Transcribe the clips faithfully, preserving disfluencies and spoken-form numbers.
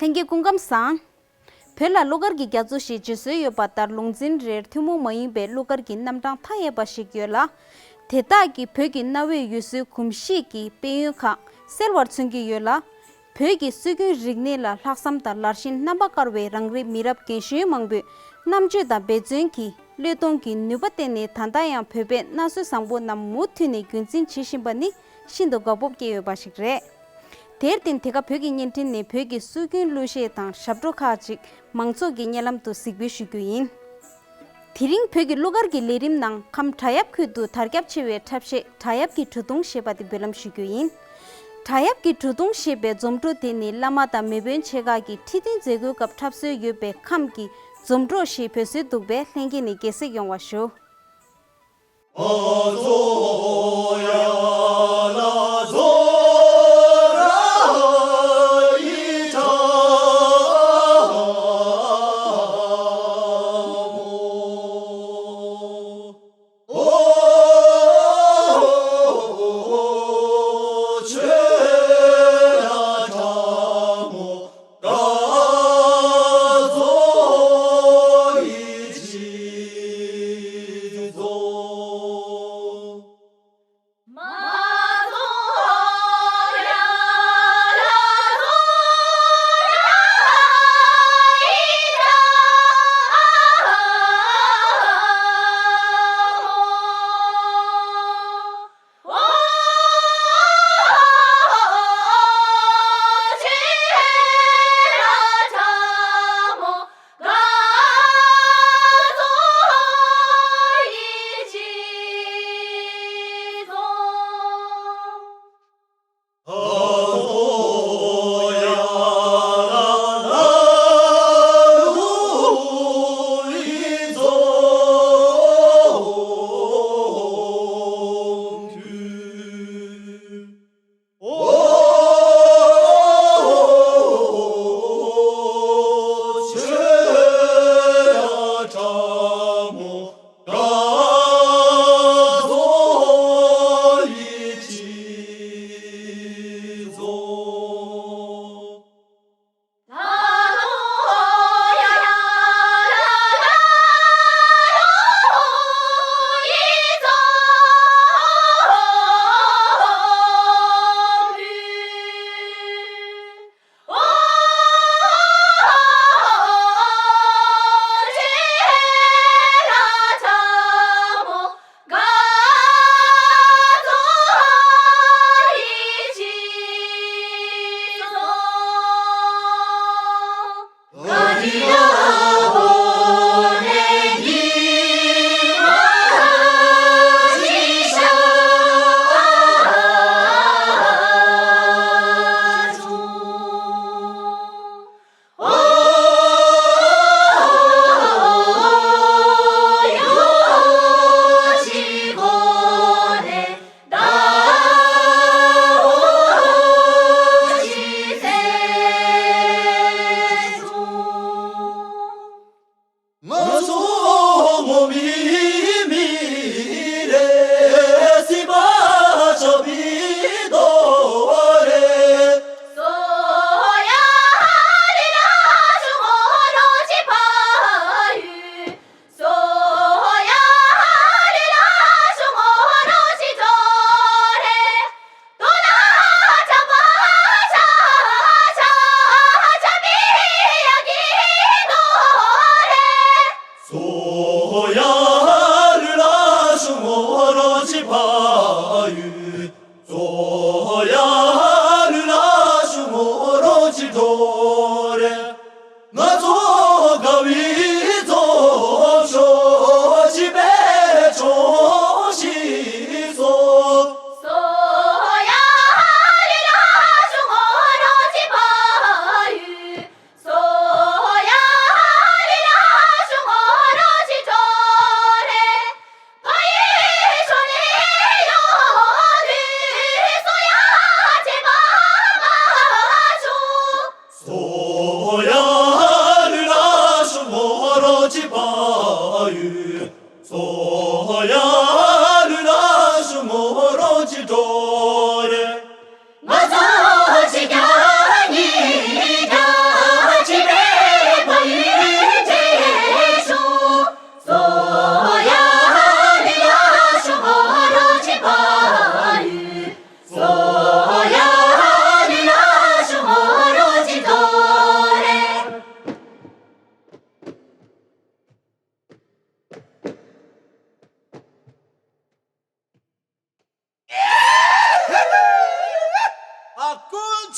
ལྷན་རྒྱས་སྐུ་ཁམས་བཟང་། བོད་ལ་གླུ་གར་གྱི་རྒྱ་མཚོ་ཞེས་བརྗོད་སྲོལ་ཡོད་པ་ལྟར། ལུང་འཛིན་རེར་ཐུན་མོང་མ་ཡིན་པའི་གླུ་གར་གྱི་རྣམ་གྲངས་མཐའ་ཡས་པ་ཞིག་ཡོད་ལ། དེ་དག་གིས་བོད་ཀྱི་གནའ་བོའི་ཡུལ་སྲོལ་གོམས་གཤིས་ཀྱི་དཔལ་ཡོན་ཁག་གསལ་བར་མཚོན་གྱི་ཡོད་ལ། བོད་ཀྱི་སྲོལ་རྒྱུན་རིག་གནས་ལ་ལྷག་བསམ་དང་ལར་ཞེན་རྣམ་པ་དཀར་བའི་རང་རེའི་མི་རབས་རྒན་གཞོན་མང་པོས་རྣམ་དཔྱོད་དང་འབད་བརྩོན་གྱིས་བློས་གཏོང་གི་ནུས་པ་བརྟེན་ནས། ད་ལྟ་ཡང་བོད་པའི་གནའ་སྲོལ་བཟང་པོ་རྣམས་མུ་མཐུད་ནས་རྒྱུན་འཛིན་བྱེད་བཞིན་པ་ནི་ཤིན་ཏུ་དགའ་སྤོབས་སྐྱེ་འོས་པ་ཞིག་རེད། དེར་བརྟེན། དེ་ག་བོད་ཀྱི་བརྙན་འཕྲིན་ནས་བོད་ཀྱི་སྲོལ་རྒྱུན་གླུ་གཞས་དང་ཞབས་བྲོ་ཁག་ཅིག་མང་ཚོགས་ཀྱི་སྙན་ལམ་དུ་གཟིགས་འབུལ་ཞུ་རྒྱུ་ཡིན། དེ་རིང་བོད་ཀྱི་གླུ་གར་གྱི་ལས་རིམ་ནང་ཁམས་བྲག་གཡབ་ཁུལ་དུ་དར་ཁྱབ་ཆེ་བའི་འཁྲབ་གཞས་བྲག་གཡབ་ཀྱི་གྲུ་གདུང་ཞེས་པ་དེ་འབུལ་ལམ་ཞུ་རྒྱུ་ཡིན། བྲག་གཡབ་ཀྱི་གྲུ་གདུང་ཞེས་པའི་འཛོམས་འགྲོ་དེ་ནི་བླ་མ་དང་མེས་དབོན་ཆེ་ཁག་གི་ཁྲི་སྟོན་མཛད་སྒོའི་སྐབས་འཁྲབ་སྲོལ་ཡོད་པའི་ཁམས་ཀྱི་འཛོམས་འགྲོ་ཞེས་འབོད་སྲོལ་འདུག་པས། ལྷན་རྒྱས་ནས་དགྱེས་གཟིགས་ཡོང་བ་ཞུ།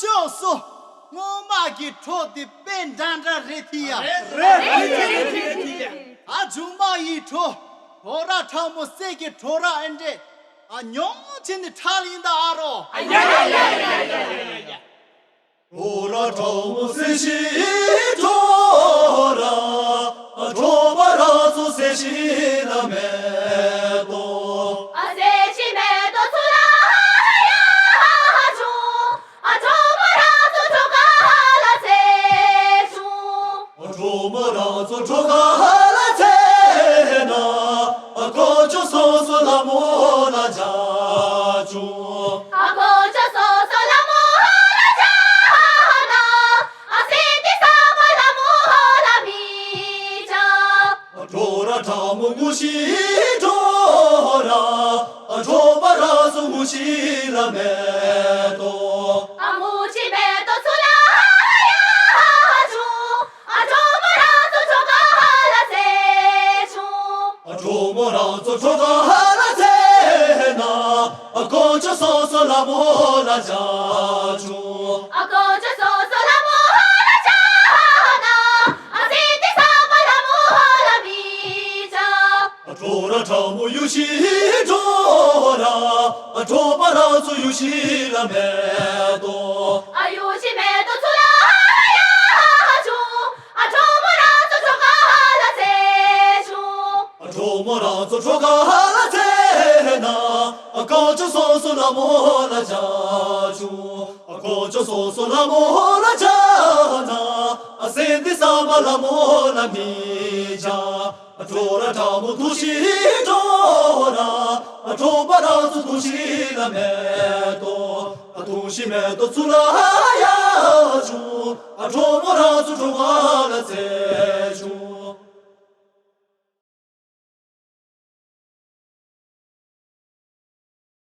ཅོག་སོ། སྔོན་མ་གི་བྲོ་དེ་དཔེ་འདྲ་འདྲ་རེད་དེ་ཡ། རེད་རེད་རེད་རེད། ད་མཇུག་མ་ཡི་བྲོ། བྲོ་ར་ཁྲ་མོ་སེ་གི་བྲོ་ར་ཨེ་འདྲེ། ཨ་ཉོང་ཆེ་ནི་ཁྲ་ལིང་ད་ཨ་རོ། ཨ་ཡ་ཡ་ཡ། བྲོ་ར་ཁྲ་མོ་སེ་ཤི་བྲོ་ར། ཨ་བྲོ་བ་ར་ཚོ་སེ་ཤི་ལ་མེ་ཏོ། ཨ་སེ་ཤི་མེ་ཏོ་ཚུ་ལ་ཡ་ཧ་ཧ་བྱུང་། ཨ་གྲོ་མོ་རང་ཚོ་གྲོ་ག་ལ་ཚེ་བྱུང་། ཨ་གྲོ་མོ་རང་ཚོ་གྲོ་ག་ལ་ཚེ་ན། ཨ་ཀོ་ཅོ་སོ་སོ་ལ་མོ་ལ་ཇ་བྱུང་། ཨ་ཀོ་ཅོ་སོ་སོ་ལ་མོ་ལ་ཇ་ན། ཨ་སེ་ཏི་ས་མ་ལ་མོ་ལ་མི་ཇ། ཨ་བྲོ་ར་ཁྲ་མོ་ངུ་ཤི་བྲོ་ར། ཨ་བྲོ་བ་ར་སུ་ངུ་ཤི་ལ་མེ་ཏོ། ཨ་ངུ་ཤི་མེ་ཏོ་ཚུ་ལ་ཡ་ཧ་ཧ་བྱུང་། ཨ་གྲོ་མོ་ར་ཚོ་གྲོ་ག་ལ་ཚེ་བྱུང་། ཨ་གྲོ་མོ་ར་ཚོ་གྲོ་ག་ལ་ཚེ་ན། ཨ་ཀོ་ཅོ་སོ་སོ་ལ་མོ་ལ་ཇ་བྱུང་། ཨ་ཀོ་ཅོ་སོ་སོ་ལ་མོ་ལ་ཇ་ན། ཨ་སེ་ཏི་ས་མ་ལ་མོ་ལ་མི་ཇ། ཨ་བྲོ་ར་ཁྲ་མོ་ཡུ་ཤི་བྲོ་ར། ཨ་བྲོ་བ་ར་ཚོ་ཡུ་ཤི་ལ་མེ་ཏོ། ཨ་ཡུ་ཤི་མེ་ཏོ་ཚུ་ལ་ཡ་ཧ་ཧ་བྱུང་། ཨ་གྲོ་མོ་ར་ཚོ་གྲོ་ག་ལ་ཚེ་བྱུང་། ཨ་གྲོ་མོ་ར་ཚོ་གྲོ་ག་ལ་ཚེ་ན། ཨ་ཀོ་ཅོ་སོ་སོ་ལ་མོ་ལ་ཇ་བྱུང་། ཨ་ཀོ་ཅོ་སོ་སོ་ལ་མོ་ལ་ཇ་ན། ཨ་སེ་ཏི་ས་མ་ལ་མོ་ལ་མི་ཇ། ཨ་བྲོ་ར་ཁྲ་མོ་དུ་ཤི་བྲོ་ར། ཨ་བྲོ་བ་ར་ཚོ་དུ་ཤི་ལ་མེ་ཏོ། ཨ་དུ་ཤི་མེ་ཏོ་ཚུ་ལ་ཡ་བྱུང་། ཨ་གྲོ་མོ་ར་ཚོ་གྲོ་ག་ལ་ཚེ་བྱུང་།